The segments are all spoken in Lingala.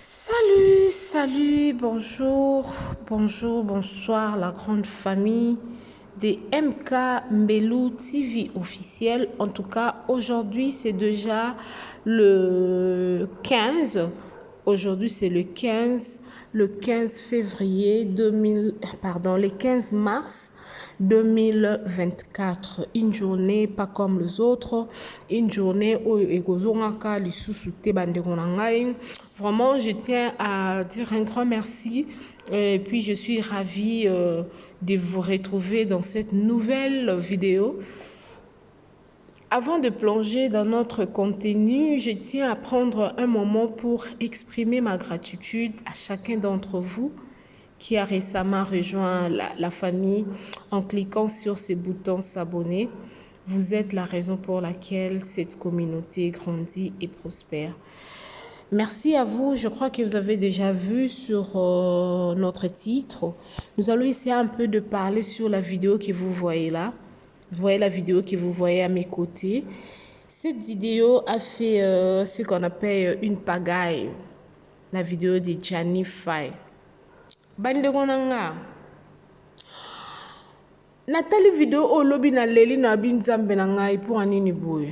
Salut, salut, bonjour, bonjour, bonsoir la grande famille de MK Mbelou TV officiel. En tout cas, aujourd'hui c'est déjà le 15. Aujourd'hui c'est le 15, le 15 février 2000, pardon, le 15 mars 2024. Une journée pas comme les autres, une journée oyo ekozongaka lisusu te bandeko na ngai. Vraiment, je tiens à dire un grand merci et puis je suis ravie de vous retrouver dans cette nouvelle vidéo. Avant de plonger dans notre contenu, je tiens à prendre un moment pour exprimer ma gratitude à chacun d'entre vous qui a récemment rejoint la famille en cliquant sur ce bouton s'abonner. Vous êtes la raison pour laquelle cette communauté grandit et prospère. Merci à vous. Je crois que vous avez déjà vu sur notre titre. Nous allons essayer un peu de parler sur la vidéo que vous voyez là. Vous voyez la vidéo que vous voyez à mes côtés. Cette vidéo a fait ce qu'on appelle une pagaille. La vidéo de Gianni Faye. Bandeko na nga. Natali vidéo oyo lobi na leli na bi nzambe na ngai pour nini boye.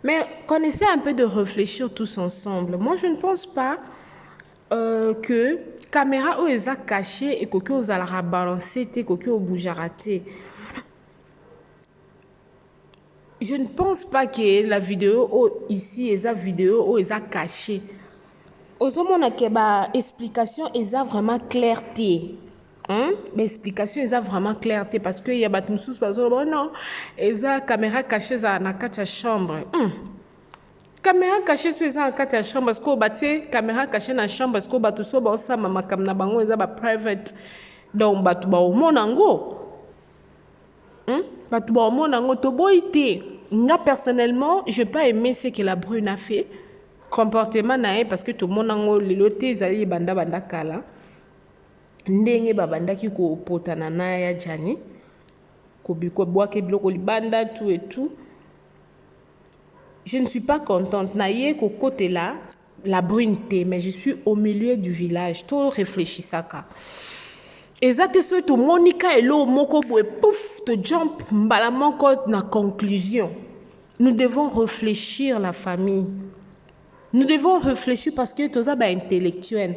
Mais qu'on essaie un peu de réfléchir tous ensemble. Moi, je ne pense pas que caméra oyo eza cachée et koki ozalaka balancer te, koki obougeara te. Je ne pense pas que la vidéo oyo ici eza vidéo oyo eza cachée. Ozomona ke ba explication eza vraiment claire te. Hein? Ba explication eza vraiment claire te parce que ya bato mosusu bazoloba, oh non, eza caméra cachée eza na kati ya chambre. Caméra cachée so eza na kati ya chambre parce que batie caméra cachée na chambre parce que bato so baosama makambo na bango eza ba private. Donc bato baomona yango. Bato baomona yango toboyi te. Nga personnellement, je pas aimé ce que la brune a fait. Comportement na ye parce que tomona yango lelo te ezali banda banda kala. Ndenge babandaki kopotana na ya Gianni, kobwaka biloko libanda, tout et tout. Je ne suis pas contente. Na ye kokotela la brune te, mais je suis au milieu du village. To réfléchissaka. Eza te soki tomonika eloko moko boye, pouf, to jump mbala moko na conclusion. Nous devons réfléchir la famille. Nous devons réfléchir parce que toza ba intellectuel.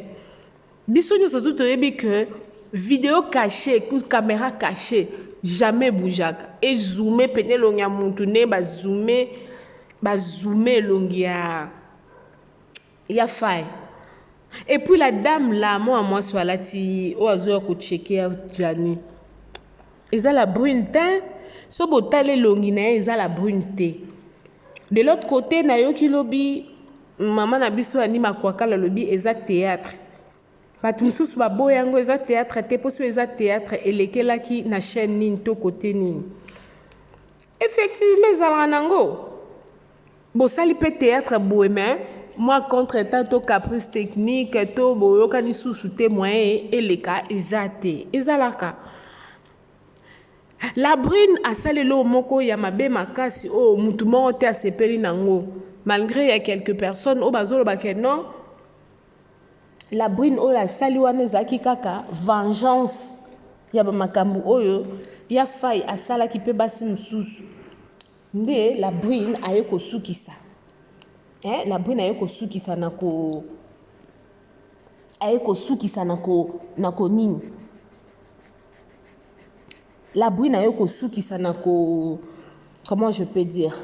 Biso nyonso tu toyebi que vidéo cachée ou caméra cachée jamais bougeaka. Et zoomer pene elongi ya mutu ne ba zoomer, ba zoomer elongi ya Faye. Et puis la dame là, moi moi so alati o azo ya ko checker ya Gianni. Eza la brune teint, so botale elongi na ye eza la brune te. De l'autre côté nayoki lobi mama na biso ani makwakala lobi eza théâtre. Bato mosusu baboya yango eza théâtre te, poso eza théâtre elekelaki na chaîne nini to côté nini. Effectivement ezalaka nango. Bosali pe théâtre boye mais moi contretemps to caprice technique to boyokani susu te moyen eleka eza te. Ezalaka. La brune asali eloko moko ya mabe makasi oyo mutu moko te asepeli nango. Malgré ya quelques personnes oyo bazoloba ke non, la brune oyo asali wana ezalaki kaka vengeance ya ba makambo oyo ya Faye asalaki pe basi mosusu. Nde la brune aye kosukisa. Hein, la brune aye kosukisa na ko, aye kosukisa na ko, na ko nini? La brune aye kosukisa na ko, comment je peux dire?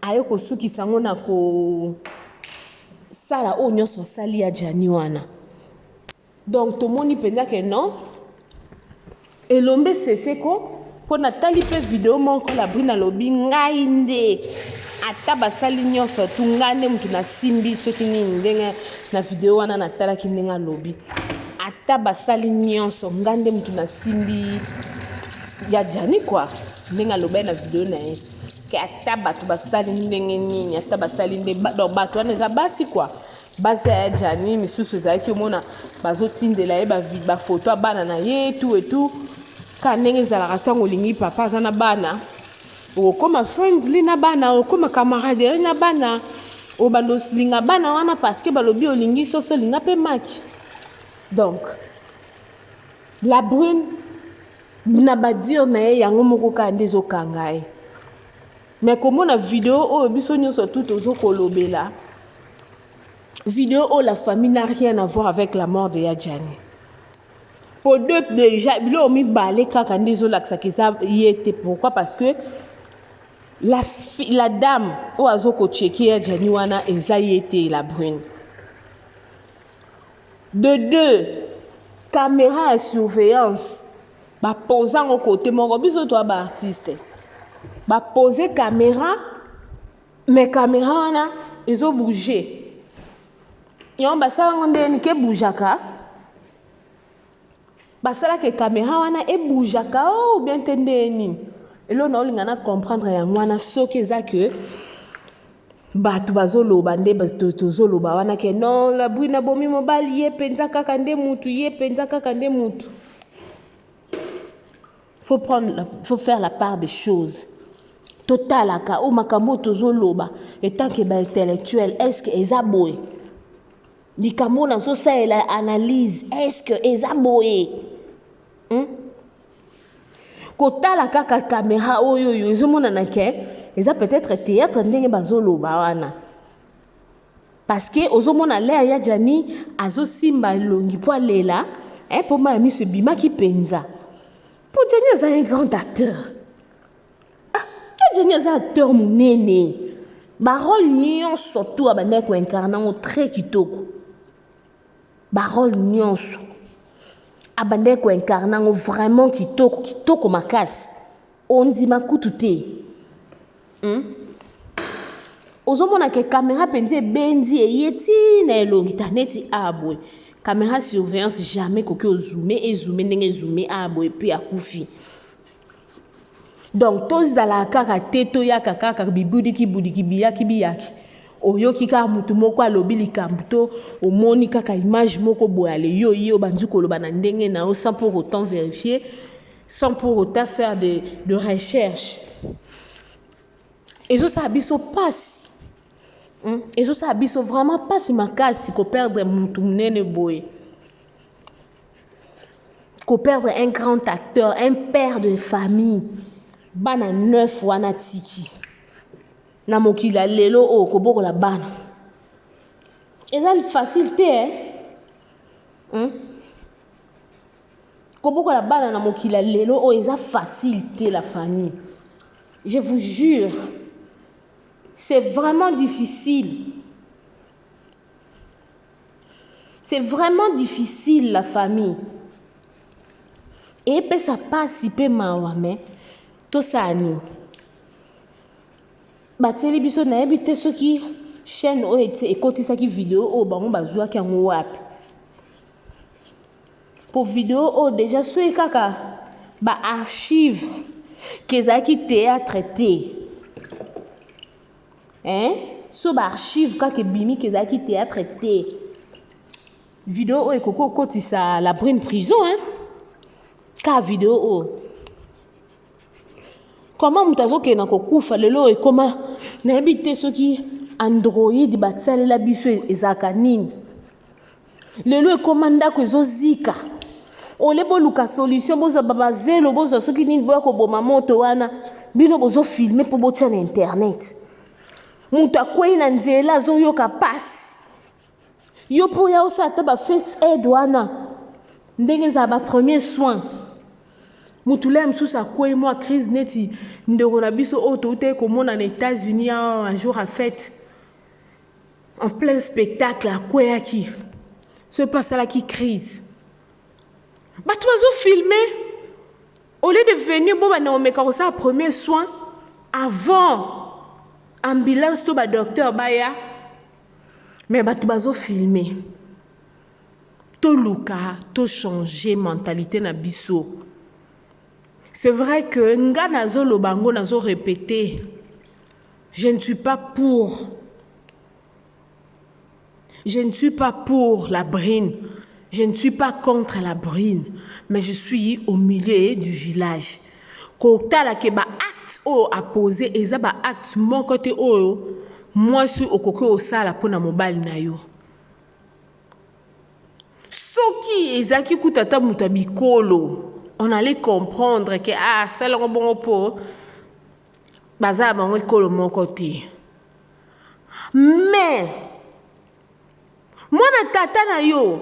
Aye kosukisa ngo na ko sala oyo nyonso asali ya Gianni wana. Donc tomoni mpenza ke non, elombe seseko mpo natali mpe video moko la brune alobi ngai nde ata basali nyonso tu ngai nde motu nasimbi soki nini ndenge na video wana natalaki ndenge alobi ata basali nyonso ngai nde motu nasimbi ya Gianni quoi ndenge alobi na video na ye ke ata bato basali ndenge nini ata basali nde donc bato wana eza basi quoi basi ya Gianni misusu ezalaki omona bazotindela ye ba photo ya bana na ye tout et tout ka ndenge ezalaka ntango olingi papa aza na bana okoma friendly na bana okoma camaraderie na bana. Obanda olinga bana wana parce que balobi olingi soso, olinga mpe maki. Donc la brune na badire na ye yango moko kaka nde ezokanga ye. Mais komona video oyo biso nyonso tu tozokolobela, video oyo, la famille, n'a rien à voir avec la mort de ya Gianni. Po deux, déjà biloko mibale kaka nde ezolakisaka eza ye te. Pourquoi? Parce que la dame oyo azokochecker ya Gianni wana eza ye te, la brune. De deux, caméra ya surveillance bapose yango kote moko. Biso toya baartiste, bapose caméra, mais caméra wana ezobouge. Yango basala yango ndeni ke ebougeaka? Basalaka caméra wana ebougeaka o ou bien te? Nde nini eloko na olinga na comprendre yango wana? Soki eza ke bato bazoloba nde tozoloba wana ke non, la brune abomi mobali, ye mpenza kaka nde mutu, ye mpenza kaka nde mutu. Faut faire la part des choses. Totalaka oyo makambo oyo tozoloba en tant que baintellectuel. Est ce que eza boye likambo oyo nazosalela analyse? Est ce que eza boye, Kotala kaka caméra oyo oyo ezomonana ke eza peut-être théâtre ndenge bazoloba wana, parce que ozomona lea ya Gianni azosimba elongi mpo alela, mpo mai ya miso ebimaki mpenza. Mpo Gianni aza un grand acteur. Ah, ya Gianni aza acteur monene. Barole nyonso tu abandaki koincarner yango très kitoko. Barole nyonso abandaki koincarner yango vraiment kitoko, kitoko makasi. Ondima kutu te, Ozomona ke caméra mpenza ebendi eye ti na elongi ta neti aboye. Caméra surveillance jamais koki ozoomer, ezoomer ndenge ezoomer aboye mpe akufi. Donc tozala kaka te, toyaka kaka bibudiki budiki, biyaki biyaki. Oyoki kaka motu moko alobi likambo to omoni kaka image moko boye, ale yo ye obandi koloba na ndenge na yo sans pour autant vérifier, sans pour autant faire de recherche. Ezosala biso mpasi, Ezosala biso vraiment mpasi makasi koperdre mutu monene boye, koperdre un grand acteur, un père de famille. Bana neuf wana tiki na mokili ya lelo oyo, kobokola bana eza facile te, eh? Kobokola bana na mokili ya lelo oyo eza facile te, la famille. Je vous jure, c'est vraiment difficile, c'est vraiment difficile, la famille. Eyepesa mpasi mpe mawa. Me tosala nini? Batieli biso, nayebi te soki chaîne oyo ekotisaki video oyo, bango bazwaki yango wapi. Po video oyo déjà, soki kaka baarchive ke ezalaki théâtre te, hein? So baarchive kaka ebimi ke ezalaki théâtre te, video oyo ekoki kokotisa la brune prison, hein? Ka video oyo, comment moto azokende na kokufa lelo oyo ekoma? Nayebi te soki android batialela biso ezalaka nini. Lelo ekoma ndako ezozika, ole boluka solution, bozwa bazelo, bozwa soki nini, boya koboma moto wana. Bino bozofilmer mpo botia na internet. Moto akwei na nzela, azoyoka pasi, yo mpo oya osala ata bafirst aid wana ndenge ezala, bapremier soin. Motu laya mosusu akwei mwa crise neti ndeko na biso oyo toutaki komona na États-Unis awa, un jour à fête, en plein spectacle, akweyaki so mpe asalaki crise. Bato bazofilmer au lieu de venir bo banda komeka kosala premier soin avant ambulance to badocteur baya. Mais bato bazofilmer. Toluka tochanger mentalité na biso. C'est vrai que nga nazoloba yango, nazorépéter, je ne suis pas pour, je ne suis pas pour la brune, je ne suis pas contre la brune, mais je suis au milieu du village. Kotala ke baacte oyo apose eza baacte moko te oyo. mwasi okoki osala mpo na mobali na yo. Soki ezalaki kutu ata moto ya bikolo, on allait comprendre que ah, asali yango bongo mpo baza na bango ekolo moko te. Mais mwana tata na yo,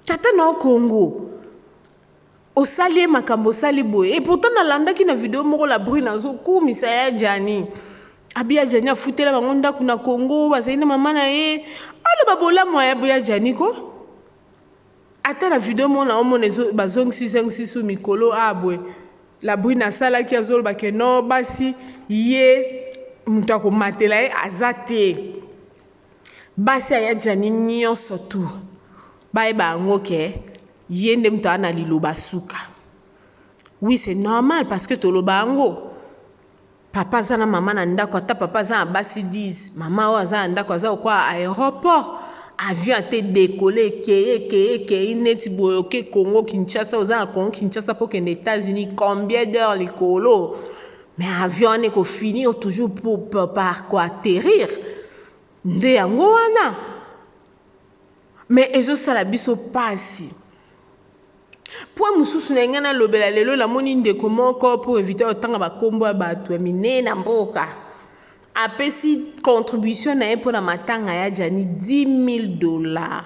tata na yo Congo, osali ye makambo osali boye. Et pourtant nalandaki na video moko la brune azokumisa ya Gianni. Abi ya Gianni afutela bango ndako na Congo, bazali na mama na ye. Aloba bolamu ya ya Gianni ko. Ata na video moko na omona bazongisi zongisi su mikolo abwe. La brune asalaki azoloba ke non basi ye moto akomatela ye aza te. Basi ya Gianni nyonso tu bayeba yango ke ye nde moto aza na liloba suka. Oui, c'est normal parce que toloba yango. Papa aza na mama na ndako, ata papa aza na basi 10, mama oyo aza na ndako aza lokola aéroport. Avion ate décoller, ekei ekei ekei neti boye oke Congo Kinshasa, oza na Congo Kinshasa mpo okende États-Unis combien d'heures likolo, mais avion wana ekofinir toujours pour, par koatterrir nde yango wana. Mais ezosala biso pasi. Point mosusu na ngai nalobela lelo, namoni ndeko moko, pour éviter otanga bakombo ya bato ya minene na mboka, apesi contribution na ye mpona matanga ya Gianni, 10 000 $.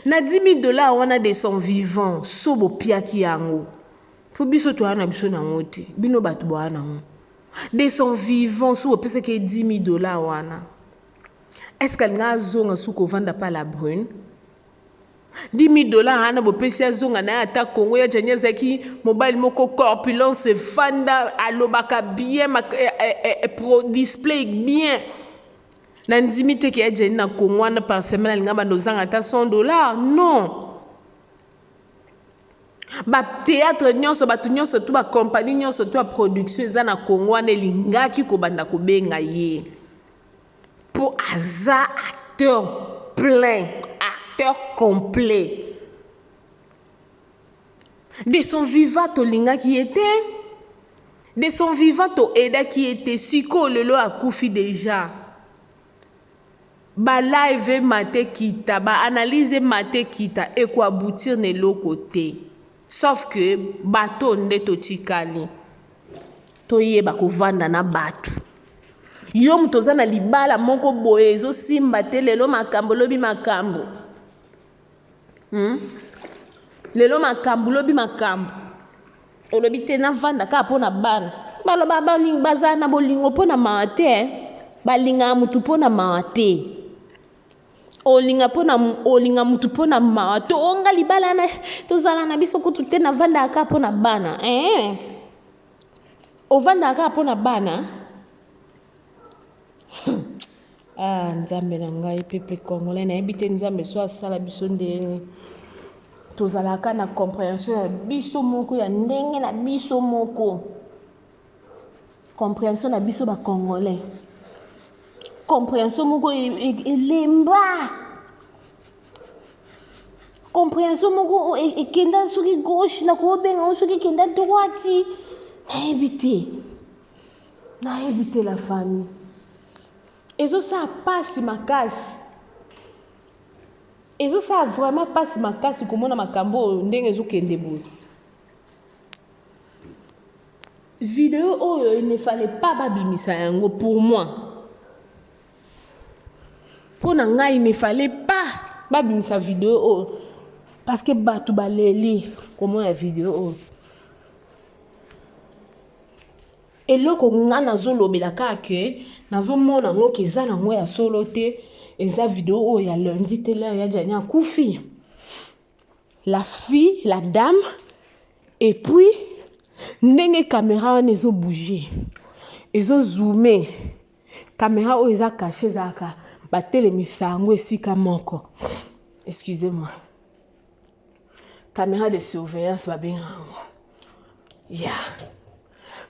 Na 10 000 $ wana, de son vivant, so bopiaki yango mpo biso toya na biso nango te, bino bato boya nango. De son vivant, so bopesaki ye 10 000 $ wana, est ce que alinga azonga suki ovanda pa la brune? 10 000 $ wana bopesi, azonga na ye ata Congo. Ya Gianni azalaki mobali moko corpulence efanda, alobaka bien, display bien. Na ndimi te ke ya Gianni na Congo wana par semaine alinga banda ozanga ata 100 $. Non, bathéâtre nyonso, bato nyonso tu, bacompagnie nyonso tu ya production eza na Congo wana elingaki kobanda kobenga ye mpo aza acteur plein, acteur complet. De son vivant tolingaki ye te, de son vivant toaidaki ye te. Sikoyo lelo akufi déjà, balive emate kita, baanalyse emate kita, ekoaboutir na eloko te, sauf que bato nde totikali toyeba kovanda na bato. Yo moto oza na libala moko boye ezosimba te, lelo makambo, lobi makambo, Lelo makambo, lobi makambo, olobi te navanda kaka mpo na bana. Baloba bazala na bolingo mpo na mawa te, balingaka motu mpo na mawa te. Olinga mpona olinga mutu mpo na mawa to onga libala na tozala na biso kutu te, navandaka kaka mpo na bana, eh. Ovandaka kaka mpo na bana. Ah, Nzambe na ngai, peuple congolais, nayebi te Nzambe so asala biso ndenge tozalaka na compréhension ya biso moko, ya ndenge na biso moko, compréhension na biso bacongolais, compréhension moko elemba, compréhension moko ekenda soki gauche, na kobenga ngo soki ekenda droite, nayebi te, nayebi te. La famille, ezosala mpasi makasi, ezosala vraiment mpasi makasi komona makambo oyo ndenge ezokende boye. Video oyo, il ne fallait pas babimisa yango. Pour moi, mpo na ngai, il ne fallait pas babimisa video oyo parce que bato baleli komona video oyo. Eloko nga nazolobela kaka ke nazomona yango ke eza nango ya solo te, eza video oyo ya lundi te, l'heure ya Gianni akufi. La fille, la dame, et puis ndenge caméra wana ezobouge, ezozoome, caméra oyo eza caché, ezalaka batelemisa yango esika moko, excusez-moi, caméra de surveillance babenga yango ya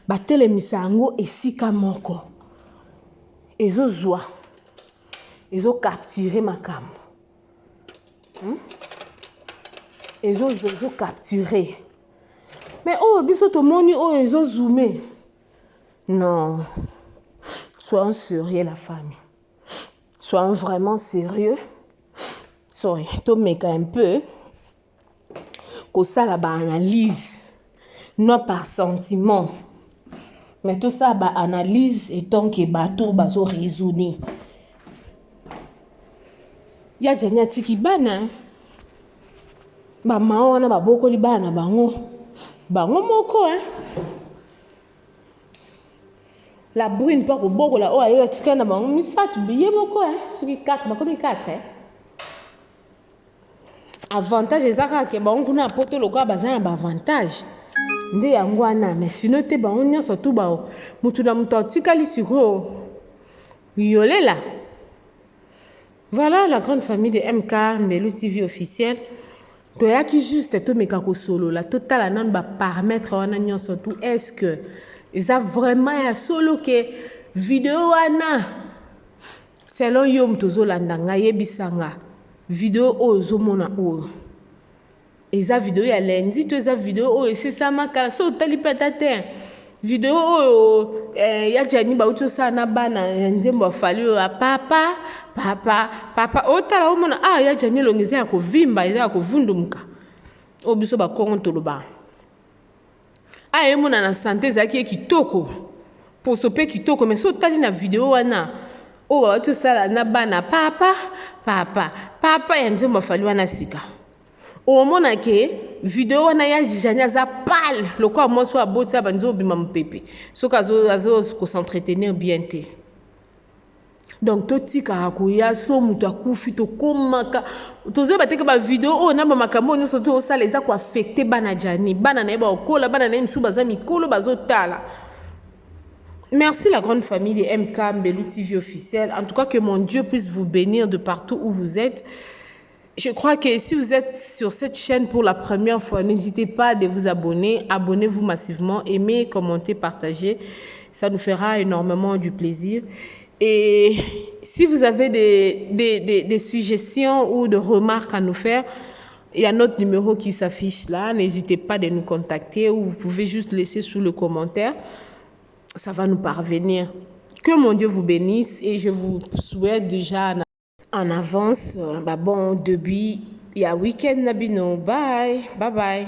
batelemisa yango esika moko, ezozwa, ezocapture makambo, Ezozwa, ezocapture. Mais oyo biso tomoni oyo ezozoome, non. Soyons sérieux la famille. Soyons vraiment sérieux. Sorry, tomeka un peu kosala ba analyse non par sentiment mais tosala ba analyse etant que bato bazo raisonner. Ya Gianni atiki bana bamama wana babokoli bana na bango bango moko hein. La brune mpo akobokola oyo aye atikali na bango misato ye moko hein, soki 4 bakomi 4 hein. Avantage eza kaka ke bango kuna na poto lokola baza na baavantage nde yango wana, mais sino te bango nyonso tu bao motu na moto atikali sikoyo yolela. Voilà la grande famille de MK Mbelu TV officiel. Toyaki juste tomeka kosolola, totala nanu ba paramètres wana nyonso tout. Est-ce que eza vraiment ya solo ke video wana selon yo moto ozolanda ngai, yebisa nga video oyo ozomona oyo eza video ya lundi to eza video oyo esesama kala? So otali mpe ata te video oyo ya Gianni bauti osala na bana ya nzembo ya Fally oyo ya papa papa papa, otala omona ah ya Gianni elongi eza ya kovimba, eza ya kovundumuka, oyo biso bakongo toloba ah emona na sante ezalaki ye kitoko, poso mpe kitoko. Mais so otali na video wana oyo bauti osala na bana papa papa papa ya nzembo ya Fally wana sika, omona ke video wana ya Gianni aza pâle lokola mwasi oyo aboti abandi obima mopepe soki azo kos'entretenir bien te. Donc totikaka koya so moto akufi, tokomaka tozoyeba te ke bavideo oyo na bamakambo oyo nyonso toosala eza koaffecter bana Gianni, bana na ye bakokola, bana na ye mosusu baza mikolo bazotala. Merci la grande famille de MK Mbelu TV officiel. En tout cas, que mon Dieu puisse vous bénir de partout où vous êtes. Je crois que si vous êtes sur cette chaîne pour la première fois, n'hésitez pas de vous abonner. Abonnez-vous massivement, aimez, commentez, partagez. Ça nous fera énormément du plaisir. Et si vous avez des suggestions ou des remarques à nous faire, il y a notre numéro qui s'affiche là. N'hésitez pas de nous contacter ou vous pouvez juste laisser sous le commentaire. Ça va nous parvenir. Que mon Dieu vous bénisse et je vous souhaite déjà en avance bah bon début ya week-end na bino. Bye bye bye.